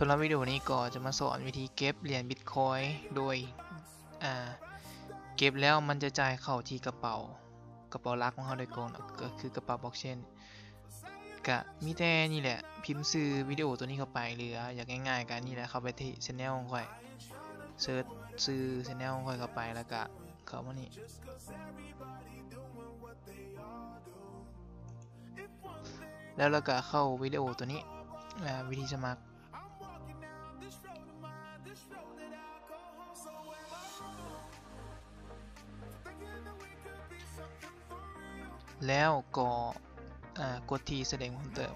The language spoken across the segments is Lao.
ສຳລັບວິດີໂອນີ້ກໍຈະມາສອນວິທີເກັບຫຼຽນບິດຄອຍໂດຍ ອ່າ ເກັບແລ້ວມັນຈະຈ່າຍເຂົ້າທີ່ກະເປົາ ກະເປົາຫຼັກຂອງເຮົາໂດຍກົງເນາະ ກໍຄືກະເປົາບລັອກເຊນ. ກະມີແຕ່ນີ້ແຫຼະ ພິມຊື່ວິດີໂອໂຕນີ້ເຂົ້າໄປ ຫຼືວ່າຢາກງ່າຍໆ ກະນີ້ແຫຼະ ເຂົ້າໄປທີ່ແຊນແນວຂອງຂ້ອຍ ເສີດຊື່ແຊນແນວຂອງຂ້ອຍເຂົ້າໄປ ແລ້ວກະເຂົ້າມານີ້ ແລ້ວ ແລ້ວກະເຂົ້າວິດີໂອໂຕນີ້ ອາ ວິທີສະໝັກ. ແລ້ວກໍ ອາ ກົດທີ່ສະແດງເພີ່ມເຕີມ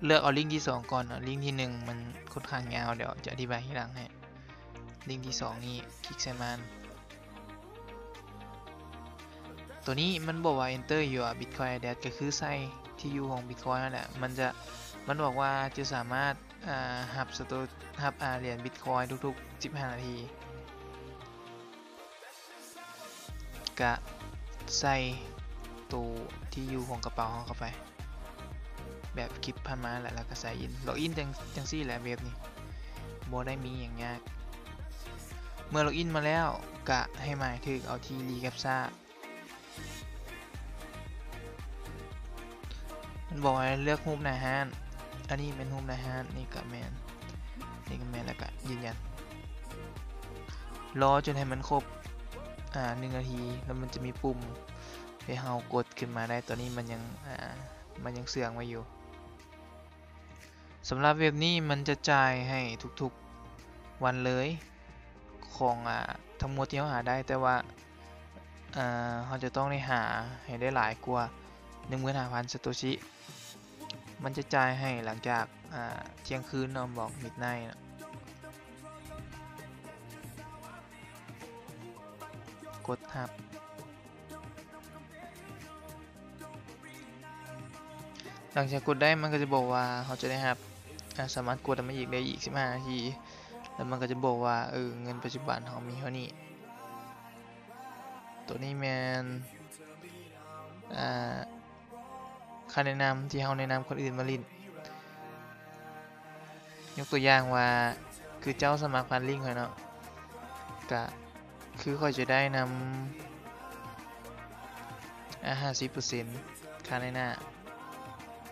ເລືອກເອົາລິ້ງທີສອງກ່ອນເນາະ ລິ້ງທີໜຶ່ງມັນຄ່ອນຂ້າງຍາວ ດຽວຈະອະທິບາຍທີຫຼັງໃຫ້. ລິ້ງທີສອງນີ້ ຄລິກໃສ່ມັນ. ໂຕນີ້ມັນບອກວ່າ Enter your Bitcoin address ກໍຄືໃສ່ທີ່ຢູ່ຂອງບິດຄອຍຫັ້ນແຫຼະ ມັນຈະ ມັນບອກວ່າຈະສາມາດ ອາ ຮັບສະໂຕ ຮັບ ອາ ຫຼຽນບິດຄອຍທຸກໆສິບຫ້ານາທີ ກະໃສ່ໂຕທີ່ຢູ່ຂອງກະເປົາເຮົາເຂົ້າໄປ ແບບຄລິບຜ່ານມາແຫຼະ ແລ້ວກະ sign in log in ຈັ່ງ ຈັ່ງຊີ້ແຫຼະ ເວັບນີ້ບໍ່ໄດ້ມີຫຍັງຍາກ. ເມື່ອ log in ມາແລ້ວ ກະໃຫ້ໝາຍຖືກເອົາທີ່ reCAPTCHA ມັນບອກໃຫ້ເລືອກຮູບໜ້າຮ້ານ ອັນນີ້ແມ່ນຮູບໜ້າຮ້ານ ນີ້ກະແມ່ນ ນີ້ກະແມ່ນ ແລ້ວກະຢືນຢັນ ລໍຈົນໃຫ້ມັນຄົບ ອາ ໜຶ່ງນາທີ ແລ້ວມັນຈະມີປຸ່ມໃຫ້ເຮົາກົດຂຶ້ນມາໄດ້ ຕອນນີ້ມັນຍັງ ອາ ມັນຍັງເຊື່ອງໄວ້ຢູ່. ສຳລັບເວັບນີ້ມັນຈະຈ່າຍໃຫ້ທຸກໆວັນເລີຍ ຂອງ ອາ ທັງໝົດທີ່ເຮົາຫາໄດ້ ແຕ່ວ່າ ອາ ເຮົາຈະຕ້ອງໄດ້ຫາໃຫ້ໄດ້ຫຼາຍກວ່າໜຶ່ງໝື່ນຫ້າພັນຊາໂຕຊິ ມັນຈະຈ່າຍໃຫ້ຫຼັງຈາກ ອາ ທ່ຽງຄືນເນາະ ບອກ midnight ເນາະ. ກົດຮັບ. ຫຼັງຈາກກົດໄດ້ ມັນກໍຈະບອກວ່າເຮົາຈະໄດ້ຮັບ ອາ ສາມາດກົດໃຫ້ມັນອີກໄດ້ອີກສິບຫ້ານາທີ ແລ້ວມັນກໍຈະບອກວ່າ ເອີ ເງິນປັດຈຸບັນເຮົາມີເທົ່ານີ້. ໂຕນີ້ແມ່ນ ອາ ຄຳແນະນຳທີ່ເຮົາແນະນຳຄົນອື່ນມາຫຼິ້ນ. ຍົກຕົວຢ່າງວ່າ ຄືເຈົ້າສະໝັກຜ່ານລິ້ງຂ້ອຍເນາະ ກະຄືຂ້ອຍຈະໄດ້ນຳ ອາ ຫ້າສິບເປີເຊັນ ຄາແນະນາ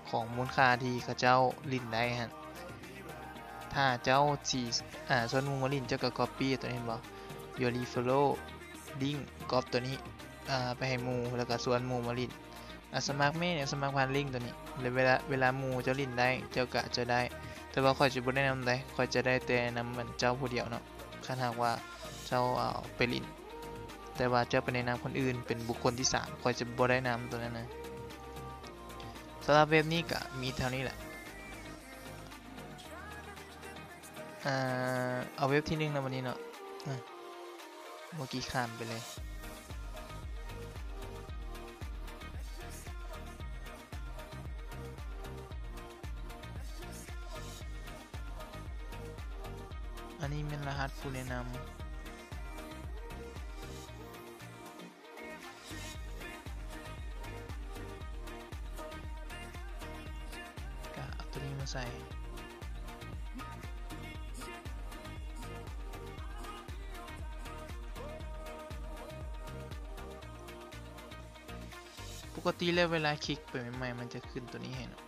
ຂອງມູນຄ່າທີ່ເຂົາເຈົ້າຫຼິ້ນໄດ້ຫັ້ນ. ຖ້າເຈົ້າຊິ ອາ ຊວນໝູ່ມາຫຼິ້ນ ເຈົ້າກະກັອບປີ້ໂຕນີ້ ເຫັນບໍ່ Your referral link ກັອບໂຕນີ້ ອາ ໄປໃຫ້ໝູ່ ແລ້ວກະຊວນໝູ່ມາຫຼິ້ນ. ອາ ສະໝັກແມ່ນຫຍັງ ສະໝັກຜ່ານລິ້ງໂຕນີ້ ແລ້ວເວລາ ເວລາໝູ່ເຈົ້າຫຼິ້ນໄດ້ ເຈົ້າກະຈະໄດ້ ແຕ່ວ່າຂ້ອຍຈະບໍ່ແນະນຳໃດ ຂ້ອຍຈະໄດ້ແຕ່ນຳເຈົ້າຜູ້ດຽວເນາະ ຄັນຫາກວ່າເຈົ້າ ເອົາ ໄປຫຼິ້ນ ແຕ່ວ່າເຈົ້າໄປແນະນຳຄົນອື່ນເປັນບຸກຄົນທີສາມ ຂ້ອຍຈະບໍ່ໄດ້ນຳໂຕນັ້ນນະ. ສຳລັບເວັບນີ້ກະມີເທົ່ານີ້ແຫຼະ. ອາ ເອົາເວັບທີໜຶ່ງນະ ບັດນີ້ເນາະ ອາ ເມື່ອກີ້ຂ້າມໄປເລີຍ. ອັນນີ້ແມ່ນລະຫັດຜູ້ແນະນຳ. ກະເອົາໂຕນີ້ມາໃສ່. ປົກກະຕິແລ້ວເວລາຄລິກໄປໃໝ່ໆ ມັນຈະຂຶ້ນໂຕນີ້ໃຫ້ເນາະ.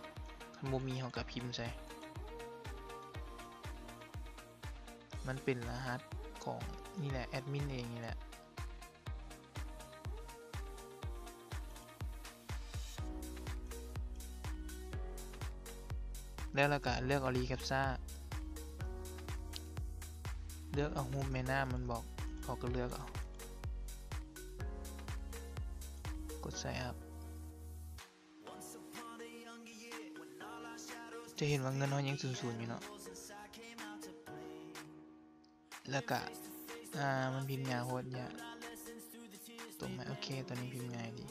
ຄັນບໍ່ມີເຮົາກະພິມໃສ່. ມັນເປັນລະຫັດຂອງນີ້ແຫຼະ ແອດມິນເອງນີ້ແຫຼະ. ແລ້ວລະກະເລືອກເອົາ reCAPTCHA ເລືອກເອົາຮູບແມ່ນ້ຳ ມັນບອກ ເຮົາກະເລືອກເອົາ ກົດ sign up. ຈະເຫັນວ່າເງິນເຮົາຍັງສູນໆຢູ່ເນາະ. ແລ້ວກະ ອາ ມັນພິມຍາວໂພດ ຢາກຕົງມາ. ໂອເຄ ຕອນນີ້ພິມງ່າຍດີ.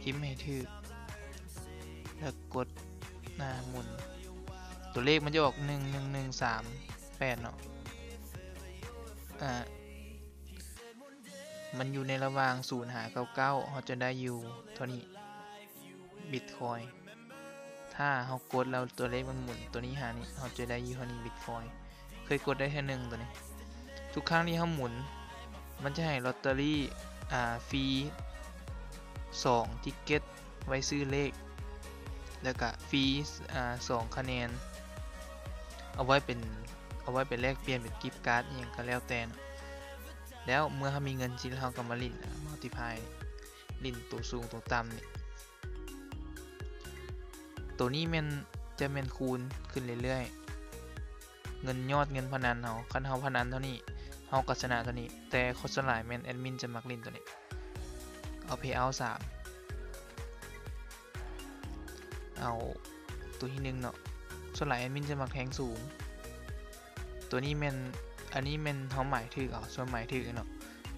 ພິມໃຫ້ຖືກ ແລ້ວກົດ ອາ ໝູນ. ຕົວເລກມັນຈະອອກ ໜຶ່ງໜຶ່ງໜຶ່ງສາມແປດ ເນາະ. ອາ ເ ມັນຢູ່ໃນລະຫວ່າງສູນຫາເກົ້າເກົ້າ ເຮົາຈະໄດ້ຢູ່ເທົ່ານີ້ບິດຄອຍ. ຖ້າເຮົາກົດແລ້ວຕົວເລກມັນໝູນຕົວນີ້ຫານີ້ ເຮົາຈະໄດ້ຢູ່ເທົ່ານີ້ບິດຄອຍ. ເຄີຍກົດໄດ້ເທື່ອໜຶ່ງຕົວນີ້. ທຸກຄັ້ງທີ່ເຮົາໝູນ ມັນຈະໃຫ້ລອດເຕີຣີ ອ່າ ຟຣີສອງຕິກເກັດໄວ້ຊື້ເລກ ແລ້ວກະຟຣີ ອ່າ ສອງຄະແນນ ເອົາໄວ້ເປັນ ເອົາໄວ້ໄປແລກປ່ຽນເປັນກິບກາດອີ່ຫຍັງກໍແລ້ວແຕ່ເນາະ. ແລ້ວເມື່ອເຮົາມີເງິນຊິ ເຮົາກໍມາຫຼິ້ນ ອ່າ ມັລຕິພາຍ ຫຼິ້ນໂຕສູງໂຕຕ່ຳນີ້. ໂຕນີ້ແມ່ນ ຈະແມ່ນຄູນຂຶ້ນເລື້ອຍໆ ເງິນຍອດເງິນພະນັນເຮົາ. ຄັນເຮົາພະນັນເທົ່ານີ້ ເຮົາກໍຊະນະເທົ່ານີ້. ແຕ່ຄົນສ່ວນຫຼາຍແມ່ນແອດມິນຈະມັກຫຼິ້ນໂຕນີ້. ເອົາເພເອົາສາມ ເອົາໂຕທີໜຶ່ງເນາະ. ສ່ວນຫຼາຍແອດມິນຈະມັກແທງສູງ. ໂຕນີ້ແມ່ນ ອັນນີ້ແມ່ນເຮົາໝາຍຖືກເອົາ ສ່ວນໝາຍຖືກເນາະ.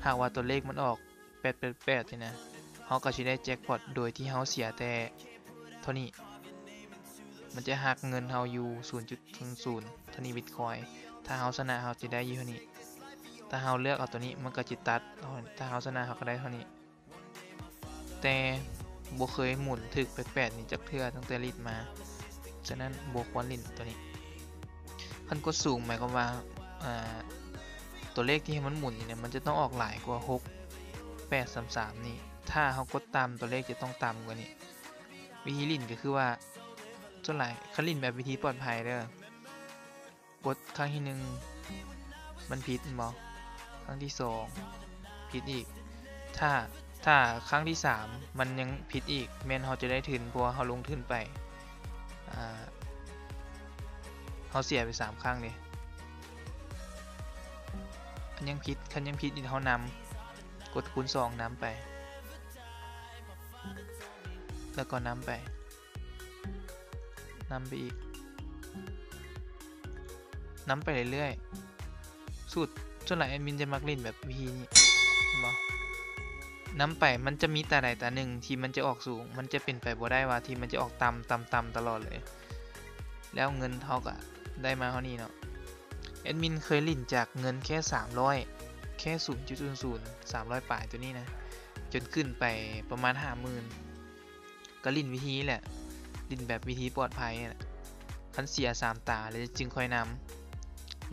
ຫາກວ່າຕົວເລກມັນອອກ ແປດແປດແປດ ນີ້ນະ ເຮົາກໍຊິໄດ້ແຈັກພອດໂດຍທີ່ເຮົາເສຍແຕ່ເທົ່ານີ້. ມັນຈະຫັກເງິນເຮົາຢູ່ສູນຈຸດສູນສູນເທົ່ານີ້ບິດຄອຍ. ຖ້າເຮົາຊະນະ ເຮົາຈະໄດ້ຢູ່ເທົ່ານີ້. ຖ້າເຮົາເລືອກເອົາຕົວນີ້ ມັນກໍຈະຕັດ. ຖ້າເຮົາຊະນະ ເຮົາກໍໄດ້ເທົ່ານີ້. ແຕ່ບໍ່ເຄີຍໝູນຖືກແປດແປດນີ້ຈັກເທື່ອ ຕັ້ງແຕ່ຫຼິ້ນມາ. ສະນັ້ນບໍ່ຄວນຫຼິ້ນຕົວນີ້. ຄັນກົດສູງ ໝາຍຄວາມວ່າ ອ່າ ຕົວເລກທີ່ໃຫ້ມັນໝູນນີ້ນະ ມັນຈະຕ້ອງອອກຫຼາຍກວ່າຫົກແປດສາມສາມນີ້. ຖ້າເຮົາກົດຕ່ຳ ຕົວເລກຈະຕ້ອງຕ່ຳກວ່ານີ້. ວິທີຫຼິ້ນກໍຄືວ່າ ສ່ວນຫຼາຍຄັນຫຼິ້ນແບບວິທີປອດໄພເດີ ກົດຄັ້ງທີໜຶ່ງມັນຜິດແມ່ນບໍ່? ຄັ້ງທີສອງຜິດອີກ. ຖ້າ ຖ້າຄັ້ງທີສາມມັນຍັງຜິດອີກ ແມ່ນເຮົາຈະໄດ້ທຶນ ເພາະວ່າເຮົາລົງທຶນໄປ ອ່າ ເຮົາເສຍໄປສາມຄັ້ງເດ້. ຄັນຍັງຜິດ ຄັນຍັງຜິດອີກ ເຮົານຳ ກົດຄູນສອງນຳໄປ ແລ້ວກໍນຳໄປ ນຳໄປອີກ ນຳໄປເລື້ອຍໆ. ສູດ ສ່ວນຫຼາຍແອດມິນຈະມັກຫຼິ້ນແບບວິທີນີ້ ເຫັນບໍ່? ນຳໄປ ມັນຈະມີຕາໃດຕາໜຶ່ງທີ່ມັນຈະອອກສູງ. ມັນຈະເປັນໄປບໍ່ໄດ້ວ່າທີ່ມັນຈະອອກຕ່ຳ ຕ່ຳ ຕ່ຳຕະຫຼອດເລີຍ. ແລ້ວເງິນເຮົາກໍໄດ້ມາເທົ່ານີ້ເນາະ. ແອດມິນເຄີຍຫຼິ້ນຈາກເງິນແຄ່ສາມຮ້ອຍ ແຄ່ສູນຈຸດສູນສູນ ສາມຮ້ອຍປາຍຕົວນີ້ນະ ຈົນຂຶ້ນໄປປະມານຫ້າໝື່ນ. ກໍຫຼິ້ນວິທີນີ້ແຫຼະ ຫຼິ້ນແບບວິທີປອດໄພນີ້ແຫຼະ. ຄັນເສຍສາມຕາແລ້ວຈຶ່ງຄ່ອຍນຳ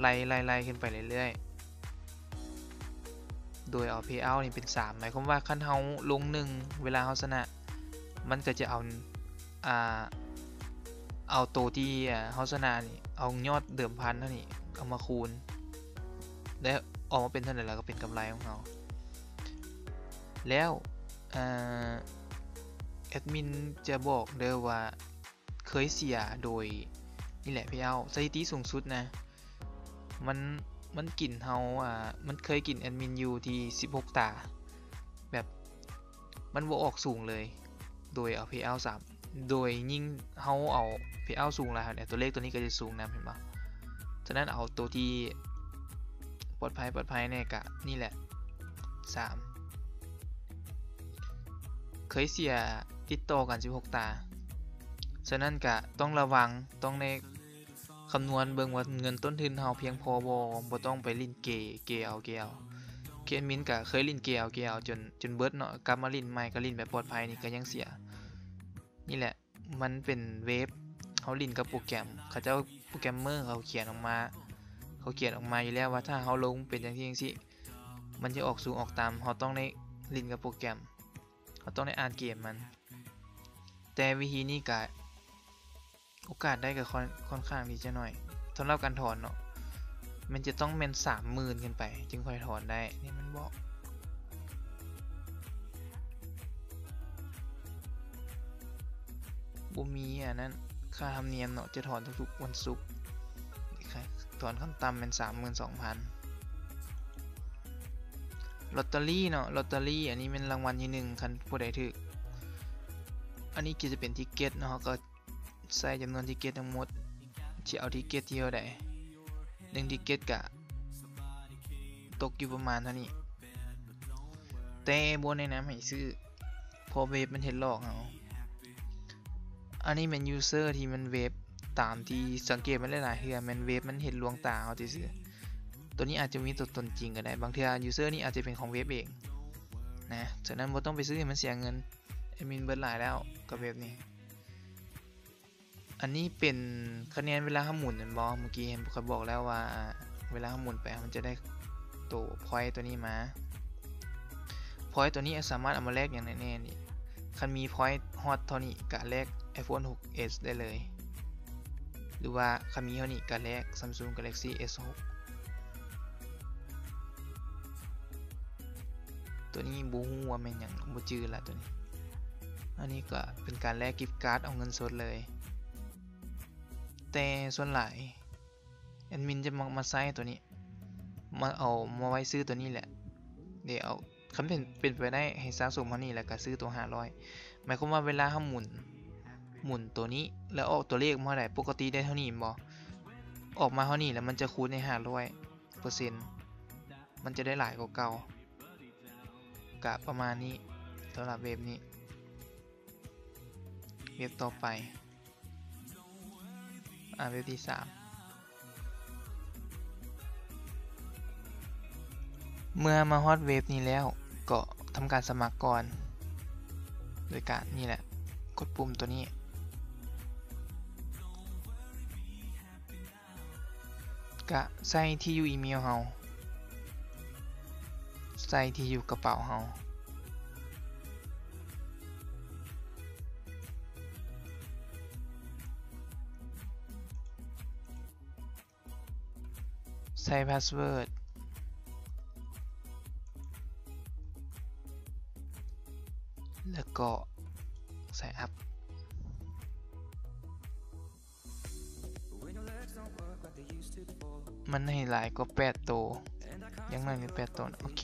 ໄລ່ ໄລ່ ໄລ່ຂຶ້ນໄປເລື້ອຍໆ ໂດຍເອົາເພເອົານີ້ເປັນສາມ. ໝາຍຄວາມວ່າຄັນເຮົາລົງໜຶ່ງ ເວລາເຮົາຊະນະ ມັນກໍຈະເອົາ ອ່າ ເອົາໂຕທີ່ ອ່າ ເຮົາຊະນະນີ້ ເອົາຍອດເດີມພັນເຮົານີ້ເອົາມາຄູນ ແລ້ວອອກມາເປັນເທົ່າໃດ ແລ້ວກໍເປັນກຳໄລຂອງເຮົາ. ແລ້ວ ເອີ ແອດມິນຈະບອກເດີວ່າເຄີຍເສຍໂດຍ ນີ້ແຫຼະ ເພເອົາ ສະຖິຕິສູງສຸດນະ ມັນ ມັນກິນເຮົາ ອ່າ ມັນເຄີຍກິນແອດມິນຢູ່ທີ່ສິບຫົກຕາ ແບບ ມັນບໍ່ອອກສູງເລີຍ ໂດຍເອົາເພເອົາສາມ ໂດຍຍິ່ງເຮົາເອົາເພເອົາສູງຫຼາຍເທົ່າໃດ ຕົວເລກຕົວນີ້ກໍຈະສູງນຳ ເຫັນບໍ່? ສະນັ້ນເອົາໂຕທີ່ປອດໄພ ປອດໄພແດ່ກະນີ້ແຫຼະ ສາມ ເຄີຍເສຍຕິດຕໍ່ກັນສິບຫົກຕາ. ສະນັ້ນກະຕ້ອງລະວັງ ຕ້ອງໄດ້ ຄຳນວນເບິ່ງວ່າເງິນຕົ້ນທຶນເຮົາພຽງພໍບໍ່ ບໍ່ຕ້ອງໄປຫຼິ້ນເກ ເກເອົາ ເກເອົາ. ແອດມິນກະເຄີຍຫຼິ້ນເກເອົາ ເກເອົາ ຈົນ ຈົນເບິດເນາະ ກັບມາຫຼິ້ນໃໝ່ກໍຫຼິ້ນແບບປອດໄພນີ້ກໍຍັງເສຍ. ນີ້ແຫຼະ ມັນເປັນເວບ ເຮົາຫຼິ້ນກັບໂປຣແກຣມ ເຂົາເຈົ້າໂປຣແກຣມເມີເຂົາຂຽນອອກມາ ເຂົາຂຽນອອກມາຢູ່ແລ້ວວ່າຖ້າເຮົາລົງເປັນຈັ່ງຊີ້ຈັ່ງຊີ້ ມັນຈະອອກສູງອອກຕ່ຳ ເຮົາຕ້ອງໄດ້ຫຼິ້ນກັບໂປຣແກຣມ ເຮົາຕ້ອງໄດ້ອ່ານເກມມັນ. ແຕ່ວິທີນີ້ກະ ໂອກາດໄດ້ກໍຄ່ອນ ຄ່ອນຂ້າງທີ່ຈະໜ້ອຍ ສຳລັບການຖອນເນາະ ມັນຈະຕ້ອງແມ່ນສາມໝື່ນຂຶ້ນໄປຈຶ່ງຄ່ອຍຖອນໄດ້ ນີ້ມັນບອກ ບໍ່ມີອັນນັ້ນ ຄ່າທຳນຽມເນາະ ຈະຖອນທຸກໆວັນສຸກ ຖອນຂັ້ນຕ່ຳແມ່ນສາມໝື່ນສອງພັນ. ລອດເຕີຣີເນາະ ລອດເຕີຣີ ອັນນີ້ແມ່ນລາງວັນທີໜຶ່ງ ຄັນຜູ້ໃດຖືກ ອັນນີ້ກໍຈະເປັນຕິກເກັດເນາະ ເຮົາກໍ ໃສ່ຈຳນວນຕິກເກັດທັງໝົດ ຊິເອົາຕິກເກັດທີເທົ່າໃດ ໜຶ່ງຕິກເກັດກະຕົກຢູ່ປະມານເທົ່ານີ້ ແຕ່ບໍ່ແນະນຳໃຫ້ຊື້ ເພາະເວັບມັນເຮັດຫຼອກເຮົາ. ອັນນີ້ແມ່ນຢູເຊີທີ່ມັນເວັບ ຕາມທີ່ສັງເກດມາຫຼາຍໆເທື່ອ ແມ່ນເວັບມັນເຮັດລວງຕາເຮົາຊື່ໆ ໂຕນີ້ອາດຈະມີຕົວຕົນຈິງກໍໄດ້ ບາງເທື່ອຢູເຊີນີ້ອາດຈະເປັນຂອງເວັບເອງ ນະ. ສະນັ້ນບໍ່ຕ້ອງໄປຊື້ໃຫ້ມັນເສຍເງິນ, ແອດມິນເບິດຫຼາຍແລ້ວກັບເວັບນີ້. ອັນນີ້ເປັນຄະແນນເວລາເຮົາໝູນແມ່ນບໍ່? ເມື່ອກີ້ເຫັນຂ້ອຍບອກແລ້ວວ່າ ເວລາເຮົາໝູນໄປ ມັນຈະໄດ້ໂຕພອຍໂຕນີ້ມາ. ພອຍໂຕນີ້ສາມາດເອົາມາແລກຫຍັງໄດ້ແດ່ນີ້? ຄັນມີພອຍຮອດເທົ່ານີ້ກະແລກ iPhone ຫົກ S ໄດ້ເລີຍ ຫຼືວ່າຄັນມີເທົ່ານີ້ກະແລກ Samsung Galaxy S ຫົກ. ໂຕນີ້ບໍ່ຮູ້ວ່າແມ່ນຫຍັງ ບໍ່ຈື່ລະໂຕນີ້. ອັນນີ້ກໍເປັນການແລກກິບກາດເອົາເງິນສົດເລີຍ. ແຕ່ສ່ວນຫຼາຍແອດມິນຈະມັກມາໃຊ້ໂຕນີ້ ມາເອົາມາໄວ້ຊື້ໂຕນີ້ແຫຼະ. ເດ ເອົາ ຄັນເປັນ ເປັນໄປໄດ້ໃຫ້ສະສົມເທົ່ານີ້ ແລ້ວກໍຊື້ໂຕຫ້າຮ້ອຍ. ໝາຍຄວາມວ່າເວລາເຮົາໝູນ ໝູນໂຕນີ້ ແລ້ວອອກຕົວເລກມາເທົ່າໃດ ປົກກະຕິໄດ້ເທົ່ານີ້ແມ່ນບໍ່? ອອກມາເທົ່ານີ້ ແລ້ວມັນຈະຄູນໃຫ້ຫ້າຮ້ອຍເປີເຊັນ ມັນຈະໄດ້ຫຼາຍກວ່າເກົ່າ. ກະປະມານນີ້ສຳລັບເວັບນີ້. ເວັບຕໍ່ໄປ ອາ ເວັບທີສາມ. ເມື່ອມາຮອດເວັບນີ້ແລ້ວ ກໍທຳການສະໝັກກ່ອນ ໂດຍການນີ້ແຫຼະ ກົດປຸ່ມໂຕນີ້ ກະໃສ່ທີ່ຢູ່ອີເມວເຮົາ ໃສ່ທີ່ຢູ່ກະເປົາເຮົາ ໃສ່ພາສເວີດ ແລ້ວກໍໃສ່ອັບ. ມັນໃຫ້ຫຼາຍກວ່າແປດໂຕ ຢ່າງໜ້ອຍມີແປດໂຕ. ໂອເຄ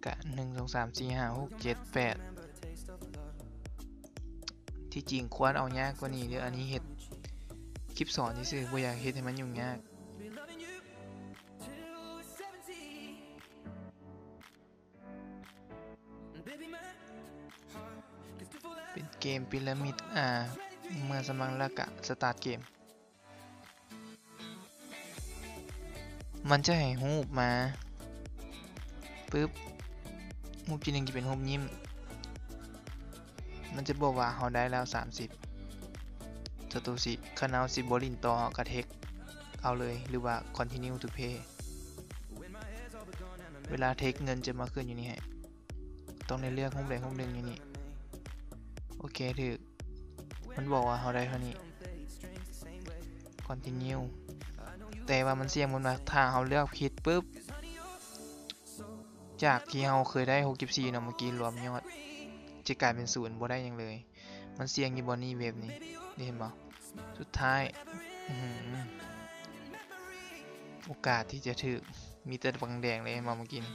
ກະໜຶ່ງ ສອງ ສາມ ສີ່ ຫ້າ ຫົກ ເຈັດ ແປດ. ທີ່ຈິງຄວນເອົາຍາກກວ່ານີ້ເດີ້ ອັນນີ້ເຮັດຄລິບສອນຊື່ໆ ບໍ່ຢາກເຮັດໃຫ້ມັນຫຍຸ້ງຍາກ. ເປັນເກມປີລະມິດ ອາ ເມື່ອສະໝັກແລ້ວກະສະຕາດເກມ. ມັນຈະໃຫ້ຮູບມາ ປຶບ ຮູບທີໜຶ່ງຈະເປັນຮູບຍິ້ມ. ມັນຈະບອກວ່າເຮົາໄດ້ແລ້ວສາມສິບ ສາໂຕຊິ. ຄັນເຮົາຊິບໍ່ຫຼິ້ນຕໍ່ ເຮົາກະເທັກເອົາເລີຍ ຫຼືວ່າ Continue to Play. ເວລາເທັກ ເງິນຈະມາຂຶ້ນຢູ່ນີ້ໃຫ້ ຕ້ອງໄດ້ເລືອກຮູບໃດຮູບໜຶ່ງຢູ່ນີ້. ໂອເຄ ຖືກ ມັນບອກວ່າເຮົາໄດ້ເທົ່ານີ້ Continue. ແຕ່ວ່າມັນສ່ຽງ ມັນວ່າຖ້າເຮົາເລືອກຜິດປຶບ ຈາກທີ່ເຮົາເຄີຍໄດ້ຫົກສິບສີ່ເນາະ ເມື່ອກີ້ລວມຍອດ ຈະກາຍເປັນສູນ ບໍ່ໄດ້ຫຍັງເລີຍ. ມັນສ່ຽງຢູ່ບ່ອນນີ້ ເວັບນີ້ ນີ້ເຫັນບໍ່? ສຸດທ້າຍ ອືຫື ໂອກາດທີ່ຈະຖືກມີແຕ່ບັກແດງເລີຍ ເຫັນບໍ່ ເມື່ອກີ້ນີ້?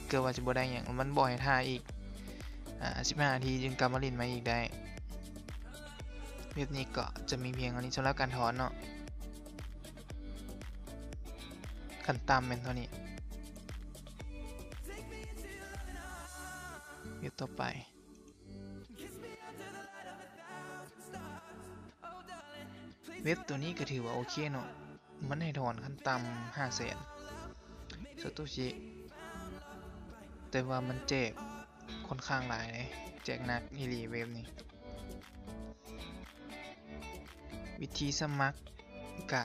ເກືອບວ່າຈະບໍ່ໄດ້ຫຍັງ ມັນບອກໃຫ້ຖ້າອີກ ອາ ສິບຫ້ານາທີຈຶ່ງກັບມາຫຼິ້ນໃໝ່ອີກໄດ້. ເວັບນີ້ກໍຈະມີພຽງເທົ່ານີ້ສຳລັບການຖອນເນາະ ຂັ້ນຕ່ຳແມ່ນເທົ່ານີ້. ເວັບຕໍ່ໄປ ເວັບໂຕນີ້ກໍຖືວ່າໂອເຄເນາະ ມັນໃຫ້ຖອນຂັ້ນຕ່ຳຫ້າແສນ ສາໂຕຊິ ແຕ່ວ່າມັນແຈກຄ່ອນຂ້າງຫຼາຍເດ້ ແຈກໜັກອີ່ຫຼີເວັບນີ້. ວິທີສະໝັກກະ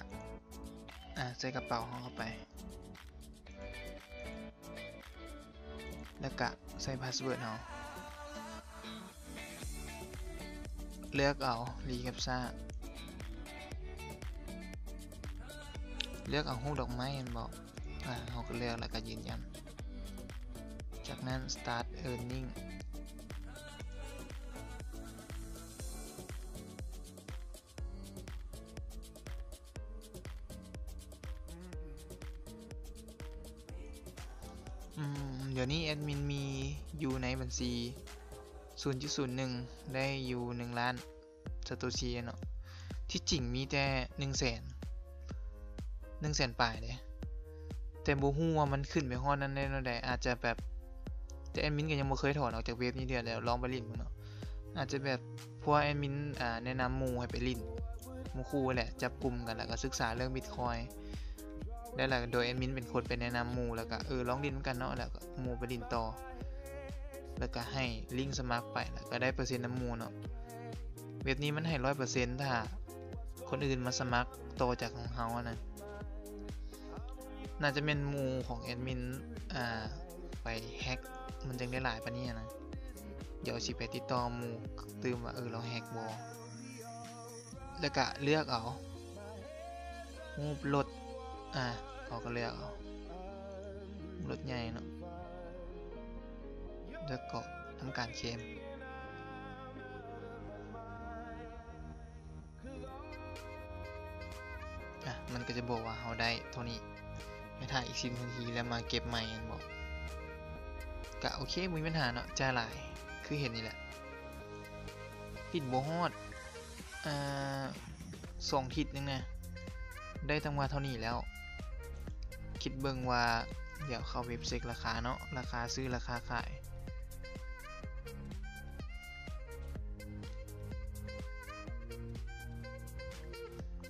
ອາ ໃສ່ກະເປົາເຮົາເຂົ້າໄປ ແລ້ວກະໃສ່ພາສເວີດເຮົາ ເລືອກເອົາ reCAPTCHA ເລືອກເອົາຮູບດອກໄມ້ແມ່ນບໍ່? ອາ ເຮົາກໍເລືອກແລ້ວກໍຢືນຢັນ ຈາກນັ້ນ Start Earning. ອືມ ດຽວນີ້ແອດມິນມີຢູ່ໃນບັນຊີສູນຈຸດສູນໜຶ່ງ ໄດ້ຢູ່ໜຶ່ງລ້ານສາໂຕຊິເນາະ ທີ່ຈິງມີແຕ່ໜຶ່ງແສນ ໜຶ່ງແສນປາຍເດ້ ແຕ່ບໍ່ຮູ້ວ່າມັນຂຶ້ນໄປຮອດນັ້ນໄດ້ແນວໃດ ອາດຈະແບບ ແຕ່ແອດມິນກໍຍັງບໍ່ເຄີຍຖອນອອກຈາກເວັບນີ້ເທື່ອ ແລ້ວລອງໄປຫຼິ້ນເບິ່ງເນາະ. ອາດຈະແບບພວກແອດມິນ ອາ ແນະນຳໝູ່ໃຫ້ໄປຫຼິ້ນ ໝູ່ຄູ່ແຫຼະ ຈັບກຸ່ມກັນ ແລ້ວກໍສຶກສາເລື່ອງບິດຄອຍ ແລ້ວ ແລ້ວໂດຍແອດມິນເປັນຄົນໄປແນະນຳໝູ່ ແລ້ວກໍ ເອີ ລອງຫຼິ້ນນຳກັນເນາະ ແລ້ວກໍໝູ່ໄປຫຼິ້ນຕໍ່. ແລ້ວກໍໃຫ້ລິ້ງສະໝັກໄປ ແລ້ວກໍໄດ້ເປີເຊັນນຳໝູ່ເນາະ. ເວັບນີ້ມັນໃຫ້ຮ້ອຍເປີເຊັນ ຖ້າຄົນອື່ນມາສະໝັກຕໍ່ຈາກຂອງເຮົາຫັ້ນນະ. ໜ້າຈະແມ່ນໝູ່ຂອງແອດມິນ ອ່າ ໄປແຮັກ ມັນຈຶ່ງໄດ້ຫຼາຍປານນີ້ນະ. ດຽວຊິໄປຕິດຕໍ່ໝູ່ຕື່ມວ່າ ເອີ ລາວແຮັກບໍ່. ແລ້ວກະເລືອກເອົາຮູບລົດ ອາ ເຮົາກໍເລືອກເອົາລົດໃຫຍ່ເນາະ ແລ້ວກໍທຳການເຄມ. ອາ ມັນກໍຈະບອກວ່າເຮົາໄດ້ເທົ່ານີ້ ໃຫ້ຖ້າອີກສິບນາທີແລ້ວມາເກັບໃໝ່ແມ່ນບໍ່? ກະໂອເຄ ບໍ່ມີບັນຫາເນາະ ຈ່າຍຫຼາຍ ຄືເຫັນນີ້ແຫຼະ ຫຼິ້ນບໍ່ຮອດ ອ່າ ສອງທິດໜຶ່ງນະ ໄດ້ຕັ້ງວ່າເທົ່ານີ້ແລ້ວ. ຄິດເບິ່ງວ່າ ດຽວເຂົ້າເວັບເຊັກລາຄາເນາະ ລາຄາຊື້ ລາຄາຂາຍ.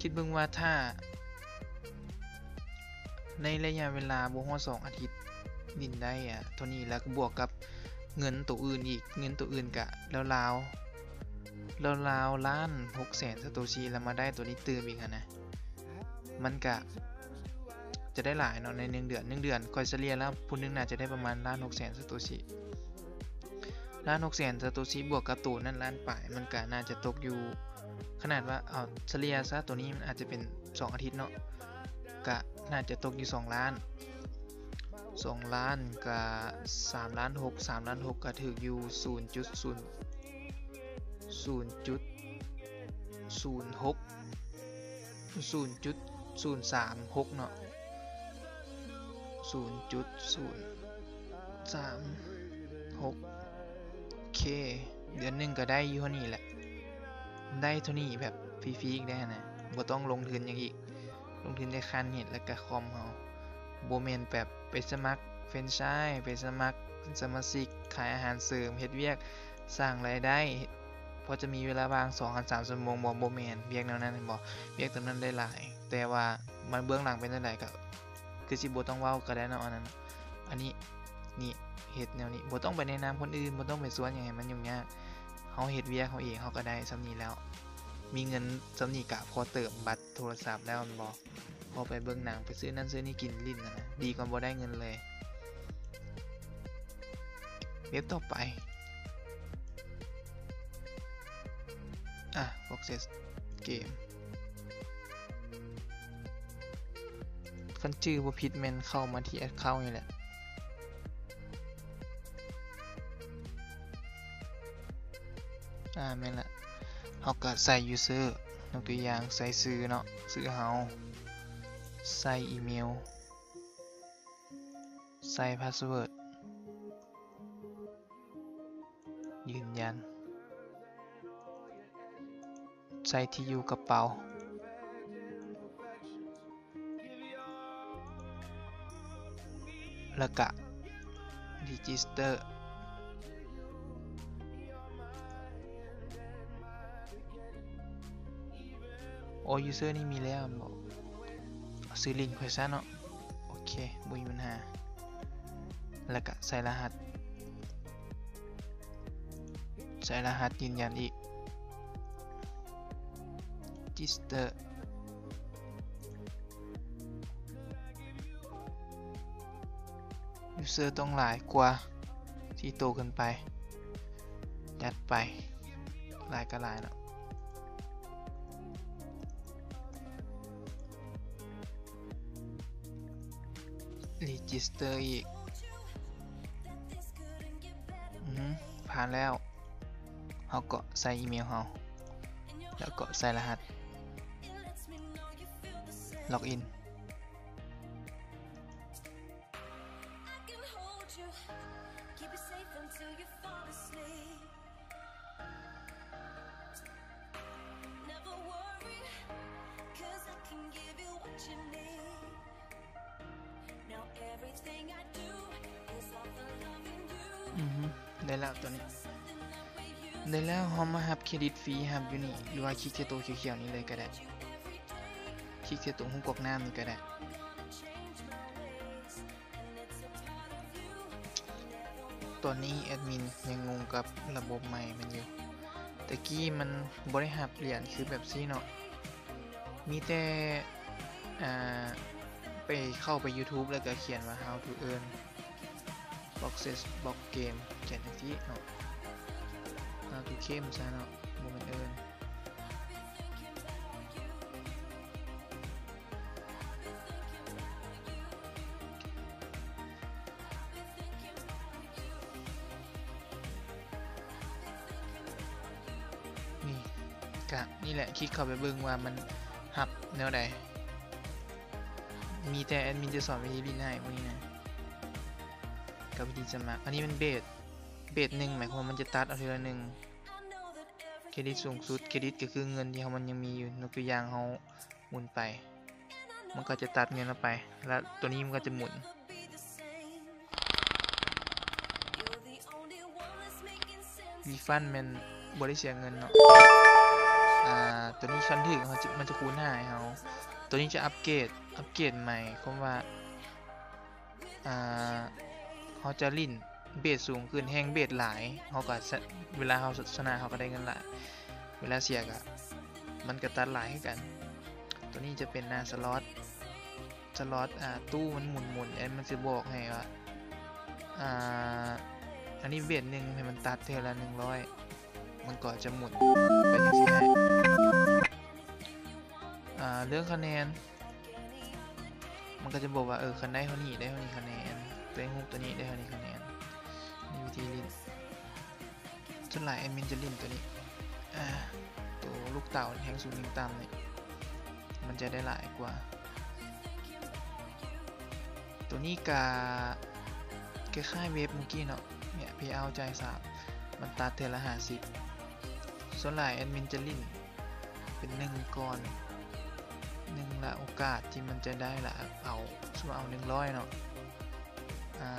ຄິດເບິ່ງວ່າຖ້າໃນໄລຍະເວລາບໍ່ຮອດສອງອາທິດຫຼິ້ນໄດ້ ອາ ເທົ່ານີ້ ແລ້ວບວກກັບເງິນໂຕອື່ນອີກ ເງິນໂຕອື່ນກະລາວໆ ລາວໆລ້ານຫົກແສນຊາໂຕຊິ ແລ້ວມາໄດ້ໂຕນີ້ຕື່ມອີກຫັ້ນນະ ມັນກະຈະໄດ້ຫຼາຍເນາະ ໃນໜຶ່ງເດືອນ ໜຶ່ງເດືອນຂ້ອຍສະເລ່ຍແລ້ວ ຜູ້ໜຶ່ງໜ້າຈະໄດ້ປະມານລ້ານຫົກແສນຊາໂຕຊິ ລ້ານຫົກແສນຊາໂຕຊິ ບວກກັບໂຕນັ້ນລ້ານປາຍ ມັນກະໜ້າຈະຕົກຢູ່ ຂະໜາດວ່າເອົາສະເລ່ຍຊະ ໂຕນີ້ມັນອາດຈະເປັນສອງອາທິດເນາະ ກະໜ້າຈະຕົກຢູ່ສອງລ້ານ ສອງລ້ານກະສາມລ້ານຫົກ ສາມລ້ານຫົກກະຖືກຢູ່ສູນຈຸດສູນ ສູນຈຸດສູນຫົກ ສູນຈຸດສູນສາມຫົກເນາະ ສູນຈຸດສູນສາມຫົກ ໂອເຄ ເດືອນໜຶ່ງກໍໄດ້ຢູ່ເທົ່ານີ້ແຫຼະ ໄດ້ເທົ່ານີ້ແບບຟຣີໆອີກໄດ້ຫັ້ນນະ ບໍ່ຕ້ອງລົງທຶນຫຍັງອີກ ລົງທຶນແຕ່ຄ່າເນັດ ແລ້ວກະຄອມເຮົາ ບໍ່ແມ່ນແບບໄປສະໝັກແຟຣນໄຊ ໄປສະໝັກສະມາຊິກ ຂາຍອາຫານເສີມ ເຮັດວຽກສ້າງລາຍໄດ້ ພໍຈະມີເວລາວ່າງສອງຫາສາມຊົ່ວໂມງບໍ່? ບໍ່ແມ່ນ ວຽກແນວນັ້ນແມ່ນບໍ່? ວຽກຕົວນັ້ນໄດ້ຫຼາຍ ແຕ່ວ່າມັນເບື້ອງຫຼັງເປັນຈັ່ງໃດ ກໍຄືຊິບໍ່ຕ້ອງເວົ້າກໍໄດ້ເນາະ ອັນນັ້ນ ອັນນີ້ ນີ້ ເຮັດແນວນີ້ ບໍ່ຕ້ອງໄປແນະນຳຄົນອື່ນ ບໍ່ຕ້ອງໄປຊວນຫຍັງໃຫ້ມັນຫຍຸ້ງຍາກ ເຮົາເຮັດວຽກເຮົາເອງ ເຮົາກໍໄດ້ສ່ຳນີ້ແລ້ວ ມີເງິນສ່ຳນີ້ກະພໍເຕີມບັດໂທລະສັບແລ້ວແມ່ນບໍ່? ພໍໄປເບິ່ງໜັງ ໄປຊື້ນັ້ນຊື້ນີ້ກິນຫຼິ້ນຫັ້ນນະ ດີກວ່າບໍ່ໄດ້ເງິນເລີຍ. ເວັບຕໍ່ໄປ ອ່ະ Foxes Game ຄັນຈື່ບໍ່ຜິດແມ່ນເຂົ້າມາທີ່ Account ນີ້ແຫຼະ. ອາ ແມ່ນລະ ເຮົາກະໃສ່ user ຍົກຕົວຢ່າງໃສ່ຊື່ເນາະ ຊື່ເຮົາ ໃສ່ອີເມວ ໃສ່ password ຢືນຢັນ ໃສ່ທີ່ຢູ່ກະເປົາ ແລ້ວກະ register all user ນີ້ມີແລ້ວແມ່ນບໍ່? ເອົາຊື່ຫຼິ້ນຂ້ອຍຊະເນາະ. ໂອເຄ ບໍ່ມີບັນຫາ ແລ້ວກະໃສ່ລະຫັດ ໃສ່ລະຫັດຢືນຢັນອີກ register user ຕ້ອງຫຼາຍກວ່າສີ່ໂຕຂຶ້ນໄປ ຈັດໄປ ຫຼາຍກະຫຼາຍເນາະ. register ອີກ ອື ຜ່ານແລ້ວ ເຮົາກໍໃສ່ອີເມວເຮົາ ແລ້ວກໍໃສ່ລະຫັດ login. Never worry, 'cause I can give you what you need. Now everything I do is all for loving you. ອື ໄດ້ແລ້ວໂຕນີ້ ໄດ້ແລ້ວ. ເຮົາມາຮັບເຄຣດິດຟຣີ ຮັບຢູ່ນີ້ ຫຼືວ່າຄລິກໃສ່ໂຕຂຽວໆນີ້ເລີຍກໍໄດ້ ຄລິກໃສ່ໂຕຮູບກອກນ້ຳນີ້ກໍໄດ້. ໂຕ ຕອນນີ້ແອດມິນຍັງງົງກັບລະບົບໃໝ່ມັນຢູ່. ແຕ່ກີ້ມັນບໍ່ໄດ້ຮັບຫຼຽນຄືແບບຊີ້ເນາະ. ມີແຕ່ ອ່າ ໄປ ເຂົ້າໄປ YouTube ແລ້ວກໍຂຽນວ່າ How to earn boxes box game ຂຽນຈັ່ງຊີ້ເນາະ. How to game ຊະເນາະ ບໍ່ແມ່ນ earn. ນີ້ ກະນີ້ແຫຼະ ຄລິກເຂົ້າໄປເບິ່ງວ່າມັນຮັບແນວໃດ. ມີແຕ່ແອດມິນຈະສອນວິທີຫຼິ້ນໃຫ້ມື້ນີ້ນະ ກັບວິທີສະໝັກ. ອັນນີ້ມັນເບສ ເບສໜຶ່ງ ໝາຍຄວາມວ່າມັນຈະຕັດເອົາເທື່ອລະໜຶ່ງ. ເຄຣດິດສູງສຸດ ເຄຣດິດກໍຄືເງິນທີ່ເຮົາ ມັນຍັງມີຢູ່. ຍົກຕົວຢ່າງເຮົາ ໝູນໄປ ມັນກໍຈະຕັດເງິນອອກໄປ ແລ້ວຕົວນີ້ມັນກໍຈະໝູນ. Refund ແມ່ນບໍ່ໄດ້ເສຍເງິນເນາະ. ອ່າ ຕົວນີ້ຄັນຖືກ ເຮົາຈະ ມັນຈະຄູນຫ້າໃຫ້ເຮົາ. ຕົວນີ້ຈະອັບເກຣດ ອັບເກຣດໝາຍຄວາມວ່າ ອ່າ ເຮົາຈະຫຼິ້ນເບສສູງຂຶ້ນ ແຮງເບສຫຼາຍ ເຮົາກໍຊະ ເວລາເຮົາຊະນະ ເຮົາກໍໄດ້ເງິນຫຼາຍ ເວລາເສຍກໍ ມັນກໍຕັດຫຼາຍຄືກັນ. ຕົວນີ້ຈະເປັນໜ້າສະລັອດ ສະລັອດ ອ່າ ຕູ້ມັນໝູນໆ ແລ້ວມັນຈະບອກໃຫ້ວ່າ ອ່າ ອັນນີ້ເບສໜຶ່ງ ໃຫ້ມັນຕັດເທື່ອລະໜຶ່ງຮ້ອຍ ມັນກໍຈະໝູນໄປຈັ່ງຊີ້ໃຫ້. ອ່າ ເລື່ອງຄະແນນ ມັນກໍຈະບອກວ່າ ເອີ ຄັນໄດ້ເທົ່ານີ້ ໄດ້ເທົ່ານີ້ຄະແນນ, ໄດ້ຮູບຕົວນີ້ ໄດ້ເທົ່ານີ້ຄະແນນ. ນີ້ວິທີຫຼິ້ນ ສ່ວນຫຼາຍແອດມິນຈະຫຼິ້ນຕົວນີ້ ອ່າ ຕົວລູກເຕົາແຮງສູງແຮງຕ່ຳນີ້ ມັນຈະໄດ້ຫຼາຍກວ່າ. ຕົວນີ້ກະຄ້າຍໆເວັບມື້ກີ້ເນາະ ເພເອົາຈ່າຍສາມ ມັນຕັດເທື່ອລະຫ້າສິບ. ສ່ວນຫຼາຍແອດມິນຈະຫຼິ້ນ ເປັນໜຶ່ງກ່ອນ ໜຶ່ງລະໂອກາດທີ່ມັນຈະໄດ້ລະເອົາ ສົມມຸດວ່າເອົາໜຶ່ງຮ້ອຍເນາະ ອ່າ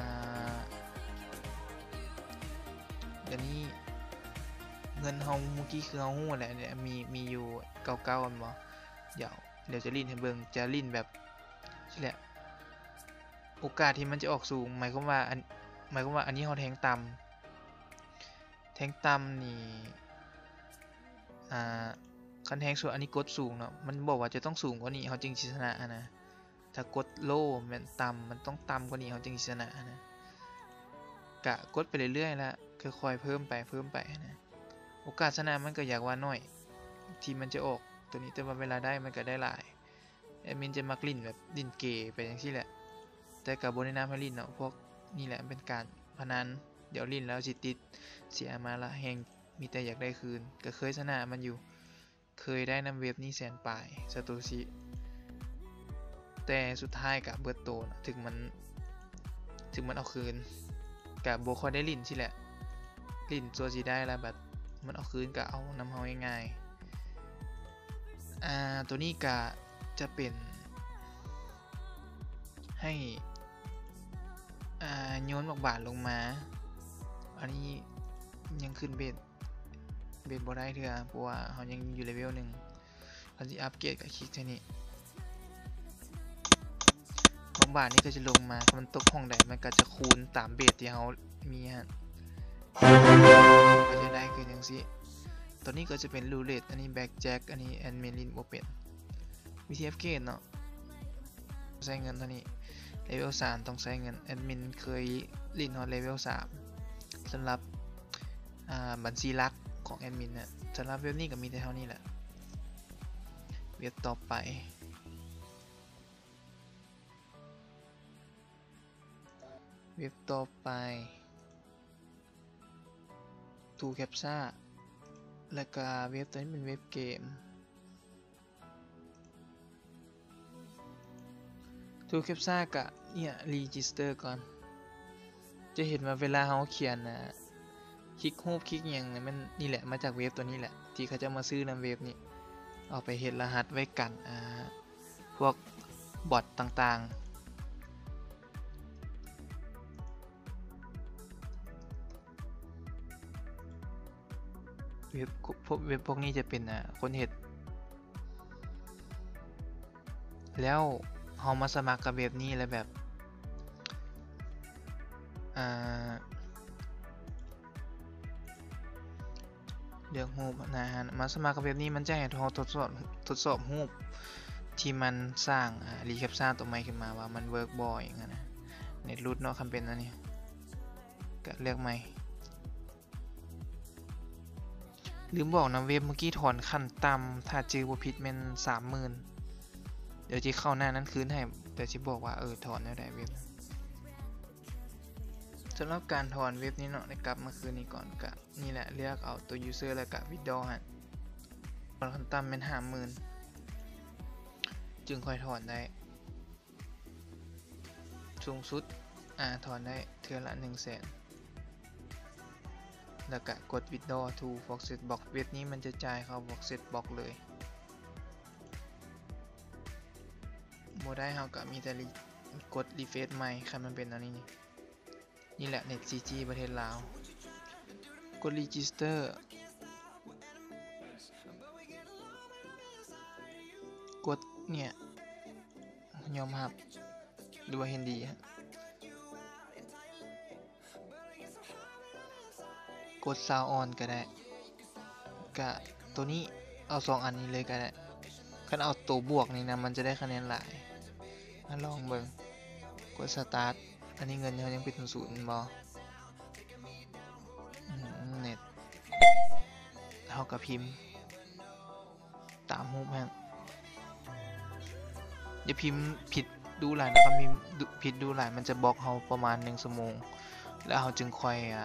ດຽວນີ້ເງິນເຮົາມື້ກີ້ຄືເຮົາຮູ້ແຫຼະ ມີ ມີຢູ່ເກົ້າເກົ້າແມ່ນບໍ່? ດຽວ ດຽວຈະຫຼິ້ນໃຫ້ເບິ່ງ ຈະຫຼິ້ນແບບຊີ້ແຫຼະ ໂອກາດທີ່ມັນຈະອອກສູງ ໝາຍຄວາມວ່າອັນ ໝາຍຄວາມວ່າອັນນີ້ເຮົາແທງຕ່ຳ ແທງຕ່ຳນີ້ ອ່າ ຄັນແທງສູງ ອັນນີ້ກົດສູງເນາະ ມັນບອກວ່າຈະຕ້ອງສູງກວ່ານີ້ ເຮົາຈຶ່ງຊິຊະນະຫັ້ນນະ. ຖ້າກົດໂລແມ່ນຕ່ຳ ມັນຕ້ອງຕ່ຳກວ່ານີ້ ເຮົາຈຶ່ງຊິຊະນະຫັ້ນນະ. ກະກົດໄປເລື້ອຍໆ ລະຄ່ອຍໆເພີ່ມໄປ ເພີ່ມໄປຫັ້ນນະ. ໂອກາດຊະນະມັນກໍຢາກວ່າໜ້ອຍ ທີ່ມັນຈະອອກຕົວນີ້ ແຕ່ວ່າເວລາໄດ້ມັນກໍໄດ້ຫຼາຍ. ແອດມິນຈະມັກຫຼິ້ນແບບຫຼິ້ນເກໄປຈັ່ງຊີ້ແຫຼະ ແຕ່ກໍບໍ່ແນະນຳໃຫ້ຫຼິ້ນເນາະ ພວກນີ້ແຫຼະ ມັນເປັນການພະນັນ ດຽວຫຼິ້ນແລ້ວຊິຕິດ ເສຍມາລະແຮງ ມີແຕ່ຢາກໄດ້ຄືນ. ກໍເຄີຍຊະນະມັນຢູ່ ເຄີຍໄດ້ນຳເວັບນີ້ແສນປາຍສາໂຕຊິ ແຕ່ສຸດທ້າຍກໍເບິດໂຕ ເຖິງມັນ ເຖິງມັນເອົາຄືນ ກໍບໍ່ຄ່ອຍໄດ້ຫຼິ້ນຊີ້ແຫຼະ ຫຼິ້ນຊົ່ວຊິໄດ້ລະ ບັດມັນເອົາຄືນກໍເອົານຳເຮົາງ່າຍໆ. ອ່າ ຕົວນີ້ກະຈະເປັນໃຫ້ ອ່າ ໂຍນໝາກບານລົງມາ. ອັນນີ້ຍັງຂຶ້ນເບດ ເບດບໍ່ໄດ້ເທື່ອ ເພາະວ່າເຮົາຍັງຢູ່ເລເວວໜຶ່ງ. ຄັນຊິອັບເກຣດກໍຄລິກໃສ່ນີ້ ໝາກບານນີ້ກໍຈະລົງມາ ຄັນມັນຕົກຫ້ອງໃດ ມັນກໍຈະຄູນຕາມເບດທີ່ເຮົາມີຫັ້ນ ກໍຈະໄດ້ຄືນຈັ່ງຊີ້. ຕົວນີ້ກໍຈະເປັນຣູເລັດ ອັນນີ້ແບລັກແຈັກ ອັນນີ້ແອດມິນຫຼິ້ນບໍ່ເປັນ. ວິທີອັບເກຣດເນາະ ໃຊ້ເງິນເທົ່ານີ້ ເລເວວສາມຕ້ອງໃຊ້ເງິນ ແອດມິນເຄີຍຫຼິ້ນຮອດເລເວວສາມ ສຳລັບ ອ່າ ບັນຊີຫຼັກຂອງແອດມິນນະ. ສຳລັບເວັບນີ້ກໍມີແຕ່ເທົ່ານີ້ແຫຼະ. ເວັບຕໍ່ໄປ ເວັບຕໍ່ໄປ ທູແຄັບຊາ ແລ້ວກະເວັບຕົວນີ້ເປັນເວັບເກມ. ທູແຄັບຊາກະເອີຍ ຣີຈິສເຕີກ່ອນ. ຈະເຫັນວ່າເວລາເຮົາຂຽນ ອ່າ ຄລິກຮູບຄລິກຫຍັງນີ້ ແມ່ນນີ້ແຫຼະ ມາຈາກເວັບຕົວນີ້ແຫຼະ ທີ່ເຂົາເຈົ້າມາຊື້ນຳເວັບນີ້ ເອົາໄປເຮັດລະຫັດໄວ້ກັນ ອ່າ ພວກບອດຕ່າງໆ. ເວັບ ພວກ ເວັບພວກນີ້ຈະເປັນ ອ່າ ຄົນເຮັດ ແລ້ວເຮົາມາສະໝັກກັບເວັບນີ້ ແລ້ວແບບ ອ່າ ເລືອກຮູບໜ້າຫັ້ນ ມາສະໝັກກັບເວັບນີ້ ມັນຈະໃຫ້ເຮົາທົດສອບ ທົດສອບຮູບທີ່ມັນສ້າງ ອາ ຣີແຄັບຊາຕົວໃໝ່ຂຶ້ນມາວ່າມັນເວີກບໍ່ ຫຍັງຫັ້ນນະ. ເນັດຫຼຸດເນາະ ຄັນເປັນອັນນີ້ ກະເລືອກໃໝ່. ລືມບອກນຳ ເວັບມື້ກີ້ຖອນຂັ້ນຕ່ຳ ຖ້າຈື່ບໍ່ຜິດແມ່ນສາມໝື່ນ ດຽວຊິເຂົ້າໜ້ານັ້ນຄືນໃຫ້ ແຕ່ຊິບອກວ່າ ເອີ ຖອນແນວໃດເວັບ. ສຳລັບການຖອນເວັບນີ້ເນາະ ໄດ້ກັບມາຄືນນີ້ກ່ອນ ກະນີ້ແຫຼະ ເລືອກເອົາຕົວຢູເຊີ ແລ້ວກະວິດດຣໍຫັ້ນ ຖອນຂັ້ນຕ່ຳແມ່ນຫ້າໝື່ນ ຈຶ່ງຄ່ອຍຖອນໄດ້. ສູງສຸດ ອາ ຖອນໄດ້ເທື່ອລະໜຶ່ງແສນ ແລ້ວກະກົດ withdraw to Forex Block. ເວັບນີ້ມັນຈະຈ່າຍເຂົ້າ Forex Block ເລີຍ. ບໍ່ໄດ້ ເຮົາກະມີແຕ່ ຣີ ກົດ refresh ໃໝ່ ຄັນມັນເປັນແນວນີ້. ນີ້ແຫຼະ ເນັດ ສີ່ຈີ ປະເທດລາວ. ກົດ register ກົດ ເນຍ ຍອມຮັບ ຫຼືວ່າເຫັນດີ. ກົດ sign on ກໍໄດ້ ກະໂຕນີ້ ເອົາສອງອັນນີ້ເລີຍກໍໄດ້. ຄັນເອົາໂຕບວກນີ້ນະ ມັນຈະໄດ້ຄະແນນຫຼາຍ. ມາລອງເບິ່ງ ກົດ start. ອັນນີ້ເງິນເຮົາຍັງເປັນສູນໆ ແມ່ນບໍ່? ອືມ ເນັດ ເຮົາກໍພິມຕາມຮູບຫັ້ນ. ຢ່າພິມຜິດດຸຫຼາຍນະ ຄັນພິມ ຜິດດຸຫຼາຍ ມັນຈະບລັອກເຮົາປະມານໜຶ່ງຊົ່ວໂມງ ແລ້ວເຮົາຈຶ່ງຄ່ອຍ ອາ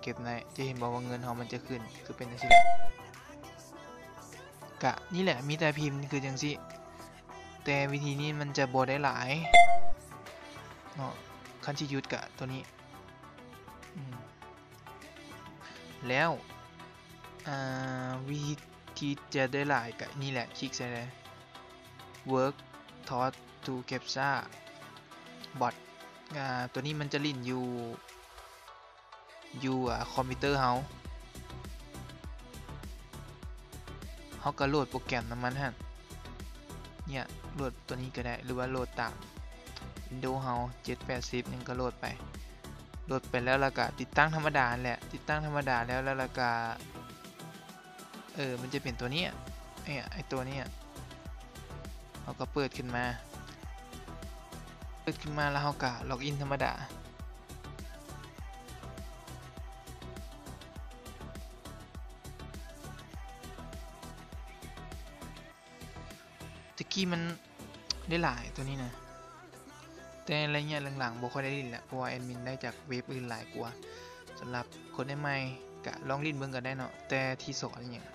ເກັບໄດ້. ຈະເຫັນບໍ່ວ່າເງິນເຮົາມັນຈະຂຶ້ນ ຄືເປັນຈັ່ງຊີ້ແຫຼະ. ກະນີ້ແຫຼະ ມີແຕ່ພິມຄືຈັ່ງຊີ້ ແຕ່ວິທີນີ້ມັນຈະບໍ່ໄດ້ຫຼາຍເນາະ. ຄັນຊິຢຸດກະໂຕນີ້ ອືມ ແລ້ວ ອາ ວິທີທີ່ຈະໄດ້ຫຼາຍກະນີ້ແຫຼະ ຄລິກໃສ່ເລີຍ Work Toast to Captcha Bot. ອາ ໂຕນີ້ມັນຈະຫຼິ້ນຢູ່ ຢູ່ ອາ ຄອມພິວເຕີເຮົາ ເຮົາກໍໂຫຼດໂປຣແກຣມນຳມັນຫັ້ນ ເນຍ ໂຫຼດໂຕນີ້ກໍໄດ້ ຫຼືວ່າໂຫຼດຕາມວິນໂດເຮົາ ເຈັດແປດສິບ ຫຍັງກໍໂຫຼດໄປ. ໂຫຼດໄປແລ້ວ ແລ້ວກໍຕິດຕັ້ງທຳມະດາຫັ້ນແຫຼະ ຕິດຕັ້ງທຳມະດາແລ້ວ ແລ້ວ ແລ້ວກໍ ເອີ ມັນຈະເປັນຕົວນີ້ ເອີ ໄອ້ຕົວນີ້ ເຮົາກໍເປີດຂຶ້ນມາ ເປີດຂຶ້ນມາແລ້ວເຮົາກໍລັອກອິນທຳມະດາ. ແຕ່ກີ້ມັນໄດ້ຫຼາຍຕົວນີ້ນະ ແຕ່ໄລຍະຫຼັງໆບໍ່ຄ່ອຍໄດ້ຫຼິ້ນແຫຼະ ເພາະວ່າແອດມິນໄດ້ຈາກເວັບອື່ນຫຼາຍກວ່າ. ສຳລັບຄົນໃໝ່ໆ ກະລອງຫຼິ້ນເບິ່ງກໍໄດ້ເນາະ ແຕ່ທີ່ສອນອີ່ຫຍັງ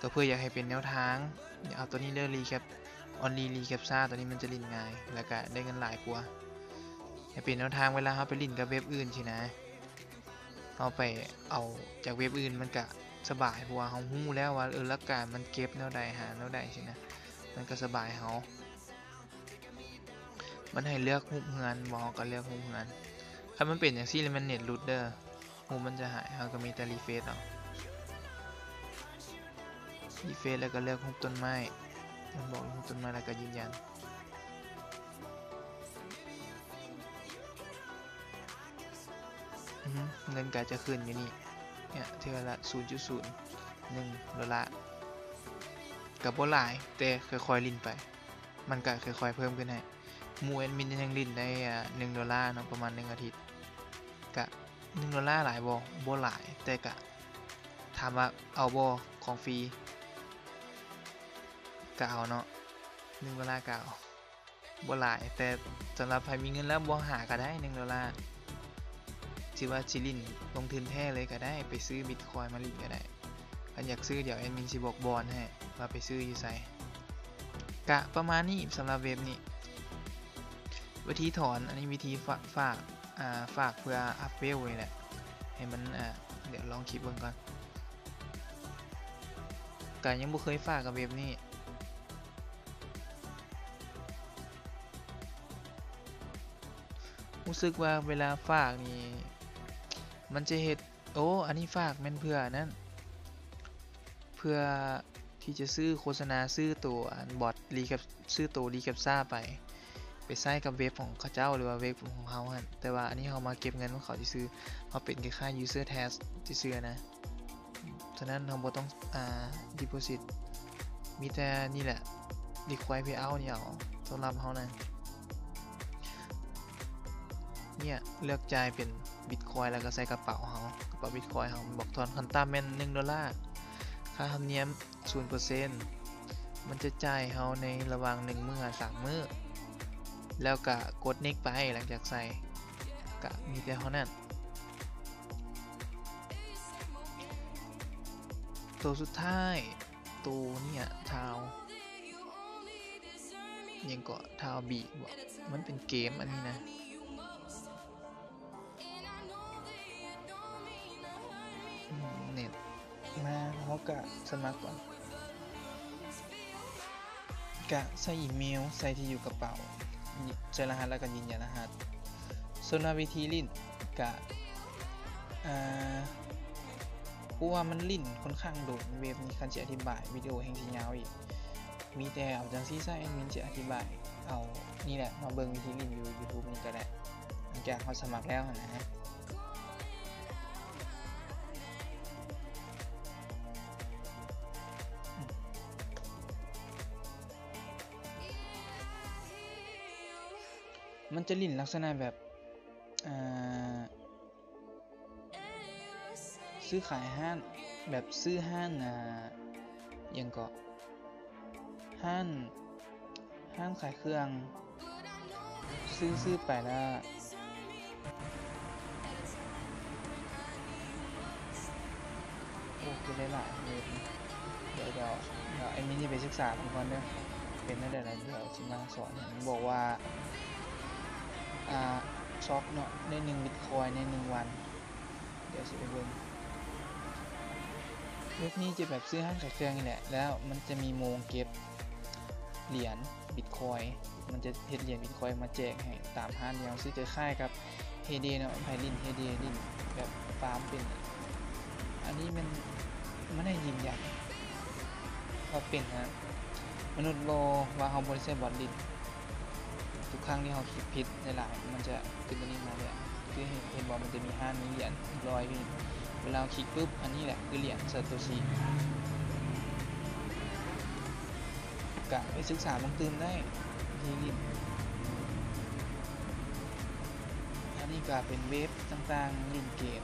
ກໍເພື່ອຢາກໃຫ້ເປັນແນວທາງ. ເອົາຕົວນີ້ເດີ ຣີແຄັບ ອອນລີ ຣີແຄັບຊາ ຕົວນີ້ມັນຈະຫຼິ້ນງ່າຍ ແລ້ວກະໄດ້ເງິນຫຼາຍກວ່າ. ໃຫ້ເປັນແນວທາງເວລາເຮົາໄປຫຼິ້ນກັບເວັບອື່ນຊີ້ນະ ເຮົາໄປເອົາຈາກເວັບອື່ນມັນກະສະບາຍ ເພາະວ່າເຮົາຮູ້ແລ້ວວ່າ ເອີ ຫຼັກການມັນເກັບແນວໃດ ຫາແນວໃດຊີ້ນະ ມັນກະສະບາຍເຮົາ. ມັນໃຫ້ເລືອກຮູບເຮືອນບໍ່ ເຮົາກໍເລືອກຮູບເຮືອນ. ຄັນມັນເປັນຈັ່ງຊີ້ແລ້ວແມ່ນເນັດຫຼຸດເດີ ຮູບມັນຈະຫາຍ ເຮົາກໍມີແຕ່ຣີເຟຣຊເອົາ ຣີເຟຣຊແລ້ວກໍເລືອກຮູບຕົ້ນໄມ້ ມັນບອກຮູບຕົ້ນໄມ້ ແລ້ວກໍຢືນຢັນ. ອືຮຶ ເງິນກໍຈະຂຶ້ນຢູ່ນີ້ ເທື່ອລະສູນຈຸດສູນໜຶ່ງໂດລາ ກໍບໍ່ຫຼາຍ ແຕ່ຄ່ອຍໆຫຼິ້ນໄປ ມັນກໍຄ່ອຍໆເພີ່ມຂຶ້ນໃຫ້. ໝູ່ແອດມິນຍັງຫຼິ້ນໄດ້ ອາ ໜຶ່ງໂດລາເນາະ ປະມານໜຶ່ງອາທິດ. ກະໜຶ່ງໂດລາຫຼາຍບໍ່? ບໍ່ຫຼາຍ ແຕ່ກະຖາມວ່າເອົາບໍ່? ຂອງຟຣີ ກະເອົາເນາະ ໜຶ່ງໂດລາກະເອົາ. ບໍ່ຫຼາຍ ແຕ່ສຳລັບໃຜມີເງິນແລ້ວບໍ່ຫາກໍໄດ້ ໜຶ່ງໂດລາ ຊິວ່າຊິຫຼິ້ນລົງທຶນແທ້ເລີຍກໍໄດ້ ໄປຊື້ບິດຄອຍມາຫຼິ້ນກໍໄດ້. ຄັນຢາກຊື້ ດຽວແອດມິນຊິບອກບ່ອນໃຫ້ວ່າໄປຊື້ຢູ່ໃສ. ກະປະມານນີ້ສຳລັບເວັບນີ້ ວິທີຖອນ. ອັນນີ້ວິທີຝາກ ຝາກ ອາ ຝາກເພື່ອອັບເວວນີ້ແຫຼະ ໃຫ້ມັນ ອາ ດຽວລອງຄລິກເບິ່ງກ່ອນ. ກະຍັງບໍ່ເຄີຍຝາກກັບເວັບນີ້ ຮູ້ສຶກວ່າເວລາຝາກນີ້ ມັນຈະເຮັດ ໂອ້ ອັນນີ້ຝາກແມ່ນເພື່ອອັນນັ້ນ ເພື່ອທີ່ຈະຊື້ໂຄສະນາ ຊື້ໂຕອັນບອດຣີແຄັບ ຊື້ໂຕຣີແຄັບຊາໄປ ໄປໃຊ້ກັບເວັບຂອງເຂົາເຈົ້າ ຫຼືວ່າເວັບຂອງເຮົາຫັ້ນ. ແຕ່ວ່າອັນນີ້ເຮົາມາເກັບເງິນນຳເຂົາຊື່ໆ ເຮົາເປັນຄ້າຍໆ user test ຊື່ໆນະ. ສະນັ້ນເຮົາບໍ່ຕ້ອງ ອ່າ deposit ມີແຕ່ນີ້ແຫຼະ require payout ນີ້ເອົາ ສຳລັບເຮົານະ ເນຍ ເລືອກຈ່າຍເປັນ Bitcoin ແລ້ວກໍໃສ່ກະເປົາເຮົາ ກະເປົາ Bitcoin ເຮົາ ບອກຖອນຂັ້ນຕ່ຳແມ່ນໜຶ່ງໂດລາ ຄ່າທຳນຽມສູນເປີເຊັນ ມັນຈະຈ່າຍເຮົາໃນລະຫວ່າງໜຶ່ງມື້ຫາສາມມື້ ແລ້ວກະກົດ next ໄປ ຫຼັງຈາກໃສ່ ກະມີແຕ່ເທົ່ານັ້ນ. ໂຕສຸດທ້າຍ ໂຕເນຍ Town ຫຍັງເກາະ Town Beat ບໍ ມັນເປັນເກມອັນນີ້ນະ ອືມ ເນັດ ມາ ເຮົາກະສະໝັກກ່ອນ ກະໃສ່ອີເມວ ໃສ່ທີ່ຢູ່ກະເປົາ ໃສ່ລະຫັດ ແລ້ວກະຢືນຢັນລະຫັດ. ສ່ວນວ່າວິທີຫຼິ້ນກະ ອ່າ ເພາະວ່າມັນຫຼິ້ນຂ້ອນຂ້າງດົນ ເວັບນີ້ ຄັນຊິອະທິບາຍວິດີໂອແຮ່ງຊິຍາວອີກ ມີແຕ່ເອົາຈັ່ງຊີ້ຊະ ແອດມິນຊິອະທິບາຍເອົານີ້ແຫຼະ ມາເບິ່ງວິທີຫຼິ້ນຢູ່ YouTube ນີ້ກະໄດ້ ຫຼັງຈາກເຮົາສະໝັກແລ້ວຫັ້ນນະ. ມັນຈະຫຼິ້ນລັກສະນະແບບ ອ່າ ຊື້ຂາຍຮ້ານ ແບບຊື້ຮ້ານ ອ່າ ຫຍັງເກາະ ຮ້ານ ຮ້ານຂາຍເຄື່ອງ ຊື້ ຊື້ໄປແລ້ວ ໂອ້ ເຮັດໄດ້ຫຼາຍເລີຍ ດຽວ ດຽວ ດຽວແອດມິນຊິໄປສຶກສາເບິ່ງກ່ອນເດີ ເປັນແນວໃດລະ ດຽວຊິມາສອນໃຫ້. ມັນບອກວ່າ ອ່າ ຊອກເນາະ ໄດ້ໜຶ່ງບິດຄອຍໃນໜຶ່ງວັນ ດຽວຊິໄປເບິ່ງ. ເວັບນີ້ຈະແບບຊື້ຮ້ານຂາຍເຄື່ອງນີ້ແຫຼະ ແລ້ວມັນຈະມີໂມງເກັບຫຼຽນບິດຄອຍ ມັນຈະເຮັດຫຼຽນບິດຄອຍມາແຈກໃຫ້ຕາມຮ້ານທີ່ເຮົາຊື້ ຄ້າຍໆກັບເຮເດເນາະ ໃຜຫຼິ້ນເຮເດ ຫຼິ້ນແບບຟາມເປັນ ອັນນີ້ແມ່ນ ມັນໃຫ້ຢືນຢັນວ່າເປັນນະ ມະນຸດບໍ່ວ່າເຮົາບໍ່ໄດ້ໃຊ້ບອດຫຼິ້ນ. ທຸກຄັ້ງທີ່ເຮົາຄລິກຜິດຫຼາຍໆ ມັນຈະຂຶ້ນອັນນີ້ມາເລີຍ ຄືເຫັນ ເຫັນບໍ່ ມັນຈະມີຮ້ານ ມີຫຼຽນລອຍຢູ່ນີ້ ເວລາເຮົາຄລິກປຶບ ອັນນີ້ແຫຼະຄືຫຼຽນຊາໂຕຊິ ກະໄປສຶກສາເບິ່ງຕື່ມໄດ້ທີ່ຫຼິ້ນ. ອັນນີ້ກະເປັນເວັບຕ່າງໆ ຫຼິ້ນເກມ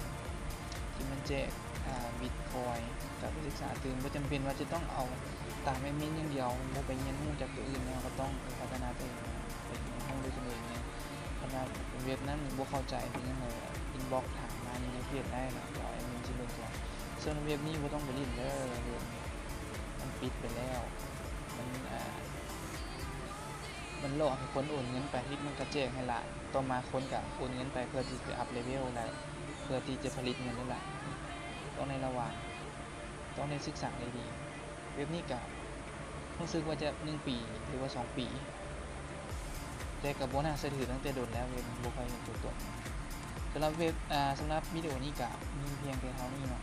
ທີ່ມັນແຈກ ອ່າ ບິດຄອຍ ກະໄປສຶກສາຕື່ມ ບໍ່ຈຳເປັນວ່າຈະຕ້ອງເອົາຕາມແອດມິນຢ່າງດຽວ ບໍ່ໄປຮຽນຮູ້ຈາກຜູ້ອື່ນ ເຮົາກະຕ້ອງໄປພັດທະນາຕົວເອງ ໄປຮຽນຮູ້ດ້ວຍຕົນເອງເນາະ. ຄັນວ່າເວັບນັ້ນບໍ່ເຂົ້າໃຈ ເປັນຫຍັງໃດ ອິນບັອກຖາມມາຢູ່ໃນເພຈໄດ້ເນາະ ດຽວແອດມິນຊິເບິ່ງກ່ອນ. ສ່ວນເວັບນີ້ບໍ່ຕ້ອງໄປຫຼິ້ນເດີ ເວັບມັນປິດໄປແລ້ວ ມັນ ອ່າ ມັນຫຼອກໃຫ້ຄົນໂອນເງິນໄປ ລິດມັນກະແຈກໃຫ້ຫຼາຍ ຕໍ່ມາຄົນກະໂອນເງິນໄປເພື່ອທີ່ຈະອັບເລເວວ ແລະ ເພື່ອທີ່ຈະຜະລິດເງິນໄດ້ຫຼາຍ. ຕ້ອງໃນລະຫວ່າງ ຕ້ອງໄດ້ສຶກສາດີໆ ເວັບນີ້ກະຮູ້ສຶກວ່າຈະໜຶ່ງປີ ຫຼືວ່າສອງປີ ແຕ່ກະບໍ່ໜ້າເຊື່ອຖືຕັ້ງແຕ່ດົນແລ້ວ ເວັບບໍ່ຄ່ອຍເຫັນຕົວຕົນ. ສຳລັບເວັບ ອ່າ ສຳລັບວິດີໂອນີ້ກະມີພຽງແຕ່ເທົ່ານີ້ເນາະ.